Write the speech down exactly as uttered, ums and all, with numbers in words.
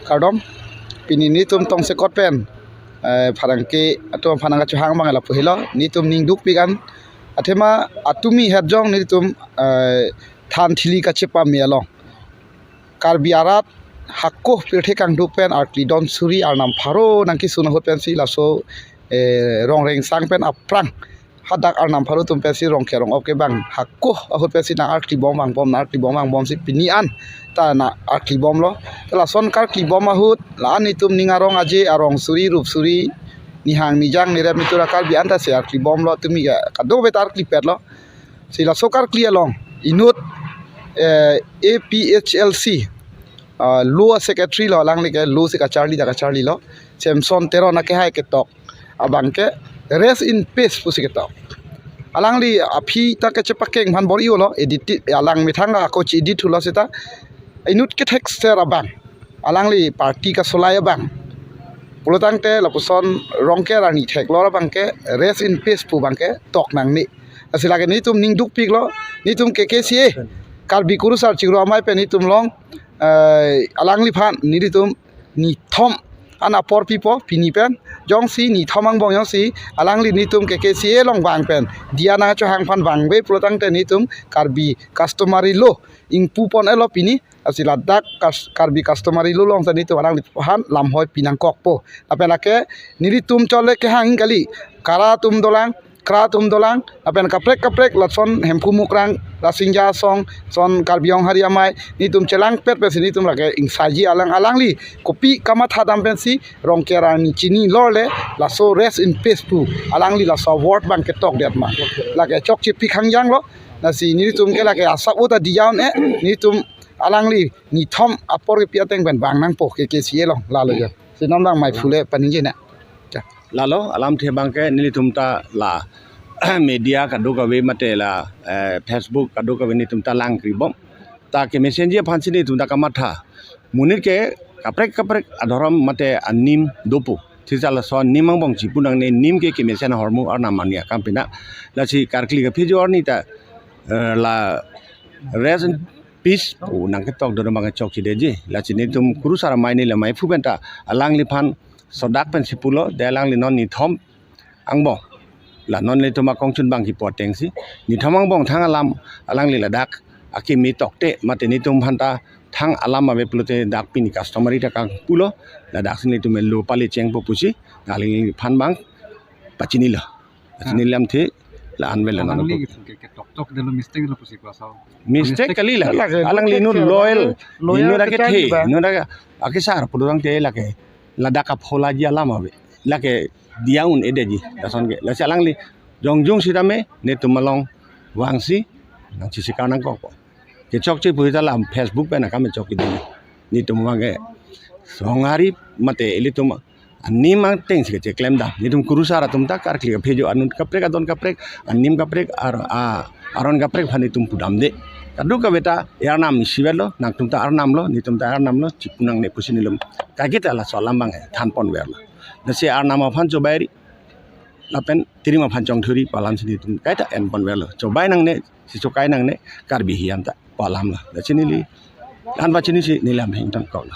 Kardom, pini nelitum tongsekot pen, eh, pherangke atum aphan nangkachehang abang lapu helo, nelitum ning dukpik an. Athema atumi hetjong nelitum, eh, than thili kachepame along. Karbi arat hako pirthe kangduk pen arkli don suri arnam pharo nangkesun ahut pensi laso, eh, rong rengsang pen aphrang hadak arnam pharo atum pensi rong kerong op ke bang hako ahut pensi nang arkli bom vangbom, nang arkli bom vangbomsi pini an ta nang arkli bomlo. Te lason karkli bom ahut la-an nelitum ning arong aje arong suri rup suri nihang nijang nirep nitur a-Karbi an ta si arkli bomlo, tumi ke kadokave ta arkli petlo. Si laso karkli along inut, eh, A P H L C, ah, law secretary lo, alangli ke law si kacharli ta kacharlilo, Samson Teron akehai ketok abang ke rest in peace pusi ketok. Alangli aphi ta kechepakeng aphan bor-ilo, edit, alang methang ako chi-edit thulo seta inut kethekser abang, alangli party kasolai abang pulotangte lapuson Rongker arni theklor abang ke rest in peace pu abang ketok nangne. Lasi lake nelitum ning dukpiklo, nelitum K K C A, Karbi Kurusar Chikro Amei pen nelitum along, eh, alangliphan nelitum nithom an apor pipo pini pen, jongsi nithom angbong jongsi alangli nelitum K K C A along vang pen diya nangkachehang aphan vangve pulotangte nelitum Karbi customary law ingpu pon-etlo pini. Lasi ladak kas-, Karbi customary law along si nelitum alangliphan lamhoi pi nangkokpo. Lapen lake nelitum chole kehang kali, Kara atum dolang, Kra atum dolang, lapen kaprek kaprek lason Hemphu Mukrang, Lasingja Asong, son Karbi Anglong Hari Amei, nelitum chelangpet pensi nelitum lake ingsaiji alang, alangli kopi kamatha dam pensi Rongker arni chinilor le laso rest in peace pu alangli laso award abang ketokdet ma. Lake chokche pi khangjanglo, lasi nelitum ke lake asap uta diya un-e, nelitum alangli nithom apor kepi ateng pen vang nangpo K K C A along, lalo jo. Si non abang maiphu le paningje na. Ja. Lalo, alamthe abang ke nelitum ta la media kadokave mate la, eh, Facebook kadokave nelitum ta langkribom. Ta kemesen ji aphansi nelitum ta kamatha. Monit ke kaprek kaprek adhorom mate anim dopo. Thisa laso anim angbong chipu nangne, nim ke kemesen ahormu arnam arni akam pina. Lasi karkli kaphi jo arni ta, eh, la rest in peace pu nangketok dodo abang chokchedetji. Lasi nelitum Kurusar Amei neli maiphu pen ta alangliphan sodak pensi pulo, de alangli non nithom angbong, la non nelitum akongchun abang kipu atengsi nithom angbong thang alam alangli ladak akimi tokte mate nelitum aphan ta thang alam ave pulote dak pini customary ta kangpulo, ladaksi nelitum law pale chengpo pusi alangliphan abang pachinilo. Pachini lamthe la-an ave la non. Alangli ke, ke, ketoktok detlo, mistake detlo pusi ko asau. Mistake kali la. Lake, alangli inut loyal, loyal, inut ake kacharli the, ba, inut ake, akesar pulotangte lake ladak apholaji alam ave. Lake diya un-edetji, lason ke. Lasi alangli jongjung sitame nelitum along vangsi nangchisi kar nangkokpo. Kechokche pu ta la Facebook pen akam chokche di. Nelitum abang ke songhari mate ilitum anim atengsi kecheklem dam. Nelitum Kurusar atum ta karkli kaphi jo, anut kaprek, adon kaprek, anim kaprek, ar-, a-, aron kaprek aphan nelitum pudamde. Kadokave ta arnam isi avelo, nangtum ta arnamlo, nelitum ta arnamlo, chipu nangne pusi nelitum kaiketa laso alam abang than ponverlo. Lasi arnam aphan chobairi, lapen tirim aphan chongthuri pu alamsi nelitum kaita en ponverlo. Chobai nangne, si chokai nangne, Karbi hiam ta pu alamlo. Lasi neli, an pachinisi neli lam hingtang koklo.